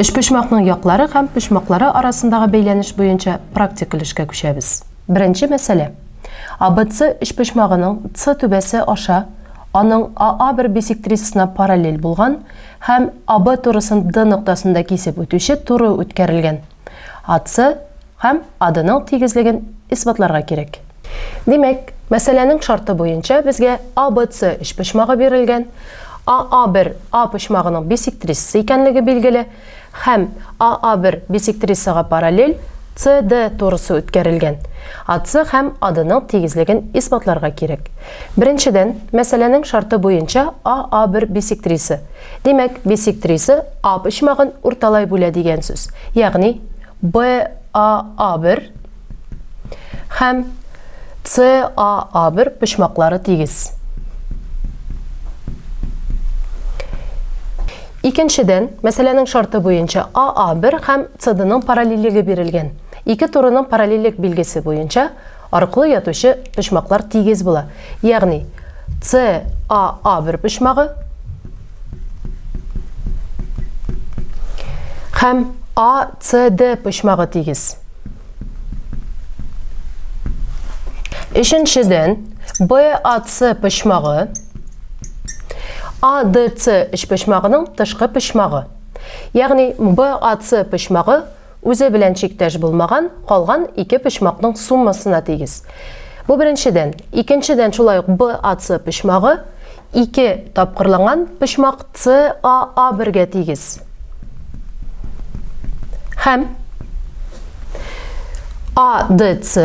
Өчпочмакның яклары һәм почмаклары арасындагы бәйләнеш буенча практик өлешкә күчәбез. Беренче мәсьәлә. ABC өчпочмагының С түбәсе аша аның АА1 бисектрисасына параллель булган һәм АБ турысын Д ноктасында кисеп үтүче туры үткәрелгән. АС һәм АДның тигезлеген исбатларга кирәк. Димәк, мәсьәләнең шарты буенча безгә ABC өчпочмагы бирелгән, АА1 А почмагының бисектрисасы икәнлеге билгеле һәм АА1 бисектрисага параллель CD турысы үткәрелгән. АС һәм АДның тигезлеген исбатларга кирәк. Беренчедән, мәсьәләнең шарты буенча АА1 бисектриса. Димәк, бисектриса А почмагын урталай бүлә дигән сүз. Ягъни БАА1 һәм САА1 почмаклары тигез. Икенчедән, мәсьәләнең шарты буенча АА1 һәм СДның параллельлеге бирелгән. Ике турының параллельлек билгесе буенча аркылы ятучы почмаклар тигез була. Ягъни САА1 почмагы һәм АЦД почмагы тигез. Өченчедән, БАЦ почмагы АДЦ өчпочмагының тышкы почмагы. Ягъни БАЦ почмагы үзе белән чиктәш булмаган калган ике почмакның суммасына тигез. Бу беренчедән. Икенчедән, шулай ук БАЦ почмагы ике тапкырланган почмак САА бергә тигез. Һәм АДЦ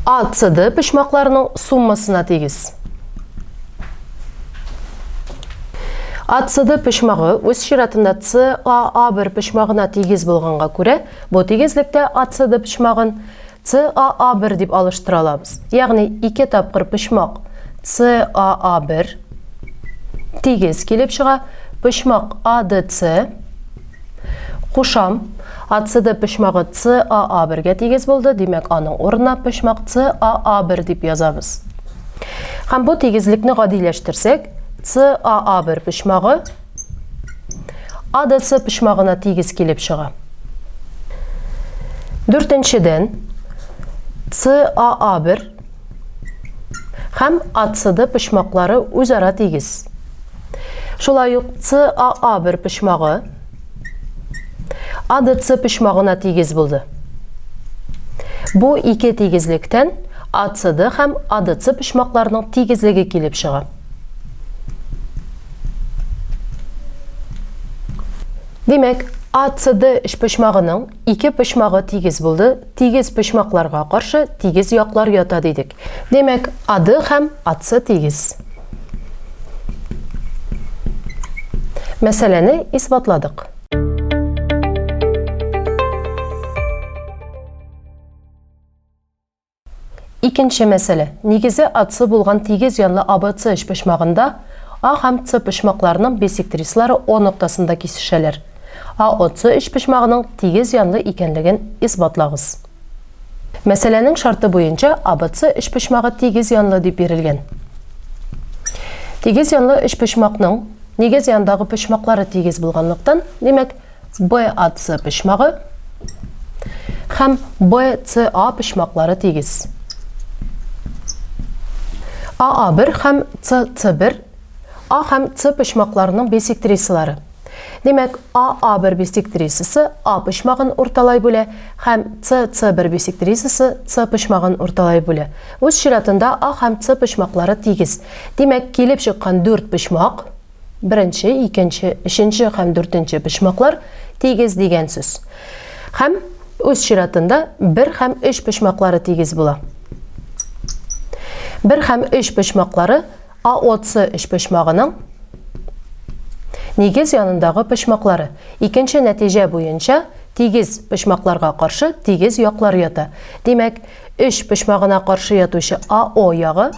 АЦД почмакларының суммасына тигез. АЦД почмагы үз чиратында САА1 почмагына тигез булганга күрә, бу тигезлектә АЦД почмагын САА1 дип алыштыра алабыз. Ягъни ике тапкыр почмак САА1 тигез килеп чыга, почмак АДЦ кушам, АЦД почмагы САА1-гә тигез булды, димәк, аның урынына почмак САА1 дип язабыз. Һәм бу тигезлекне гадиләштерсәк, САА1 почмагы АДЦ почмагына тигез килеп чыга. Дүртенчедән, САА1 һәм АЦД почмаклары үзара тигез. Шулай ук САА1 почмагы АДЦ почмагына тигез булды. Бу ике тигезлектән АЦД һәм АДЦ почмакларының тигезлеге килеп чыга. Димәк, АЦД өчпочмагының ике почмагы тигез булды, тигез почмакларга каршы тигез яклар ята дидек. Димәк, АД һәм АЦ тигез. Мәсьәләне исбатладык. Икенче мәсьәлә. Нигезе АЦ булган тигез янлы АБЦ өчпочмагында А һәм С почмакларының бисектрисалары О ноктасында кисешәләр. АОЦ өчпочмагының тигез янлы икәнлеген исбатлагыз. Мәсьәләнең шарты буенча АБЦ өчпочмагы тигез янлы дип бирелгән. Тигез янлы өчпочмакның нигез янындагы почмаклары тигез булганлыктан, димәк, BAC почмагы һәм BCA почмаклары тигез. AA1 һәм CC1 А һәм С почмакларының бисектрисалары. Димәк, AA1 бисектрисасы А почмагын урталай бүлә һәм CC1 бисектрисасы С почмагын урталай бүлә. Үз чиратында А һәм С почмаклары тигез. Димәк, килеп чыккан дүрт почмак Беренче, икенче, өченче һәм дүртенче почмаклар тигез дигән сүз. Һәм үз чиратында бер һәм өч почмаклары тигез була. Бер һәм өч почмаклары АОЦ өчпочмагының нигез янындагы почмаклары. Икенче нәтиҗә буенча тигез почмакларга каршы тигез яклар ята. Димәк, өч почмагына каршы ятучы АО ягы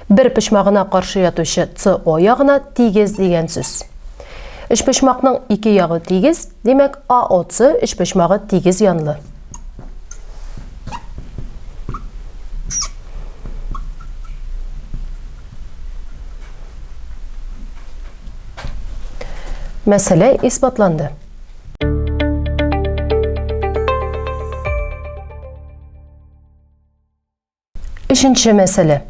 бер почмагына каршы ятучы СО ягына тигез дигән сүз. Өчпочмакның ике ягы тигез, димәк, АОЦ өчпочмагы тигез янлы. Мәсьәлә исбатланды. Өченче мәсьәлә.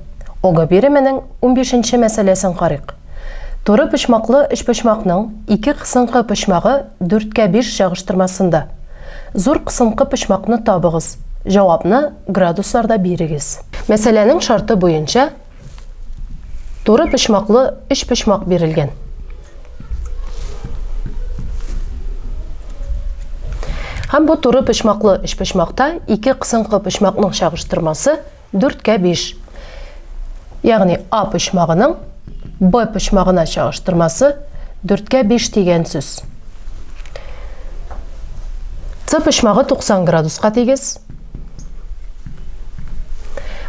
ОГЭ биременең унбишенче мәсьәләсен карыйк. Туры почмаклы өчпочмакның ике кысынкы почмагы дүрткә биш чагыштырмасында. Зур кысынкы почмакны табыгыз. Җавапны градусларда бирегез. Мәсьәләнең шарты буенча туры почмаклы өчпочмак бирелгән. Һәм бу туры почмаклы өчпочмакта ике кысынкы почмакның чагыштырмасы 4-кә 5. Ягъни А почмагының Б почмагына чагыштырмасы 4-кә 5 дигән сүз. С почмагы 90 градуска тигез.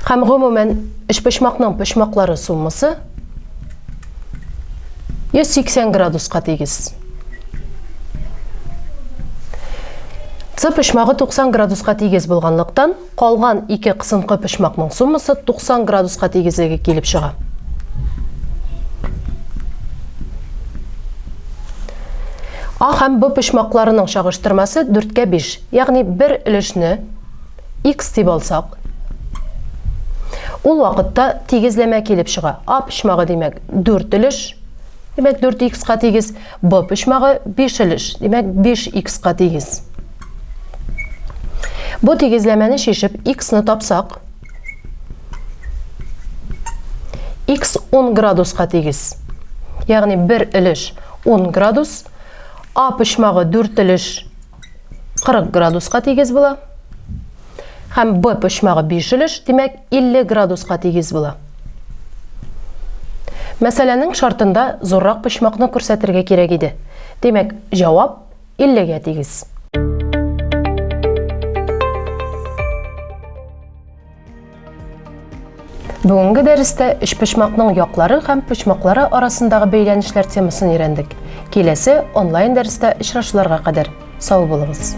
Һәм гомумән өчпочмакның почмаклары суммасы 180 градуска тигез. С почмагы 90 градуска тигез булганлыктан, калган ике кысынкы почмакның суммасы 90 градуска тигезлеге килеп чыга. А һәм Б почмакларының чагыштырмасы 4-кә 5, ягъни бер өлешне X дип алсак, ул вакытта тигезләмә килеп чыга. А почмагы, димәк, 4 өлеш, димәк, 4x-ка тигез. Б почмагы 5 өлеш, димәк, 5x-ка тигез. Бу тигезләмәне чишеп, x-ны тапсак, x 10 градуска тигез. Ягъни 1 өлеш 10 градус, А почмагы 4 өлеш 40 градуска тигез була. Һәм Б почмагы 5 өлеш, димәк, 50 градуска тигез була. Мәсьәләнең шартында зуррак почмакны күрсәтергә кирәк иде. Димәк, җавап 50-гә тигез. Бүгенге дәрестә өчпочмакның яклары һәм почмаклары арасындагы бәйләнешләр темасын өйрәндек. Киләсе онлайн дәрестә очрашуларга кадәр сау булыгыз!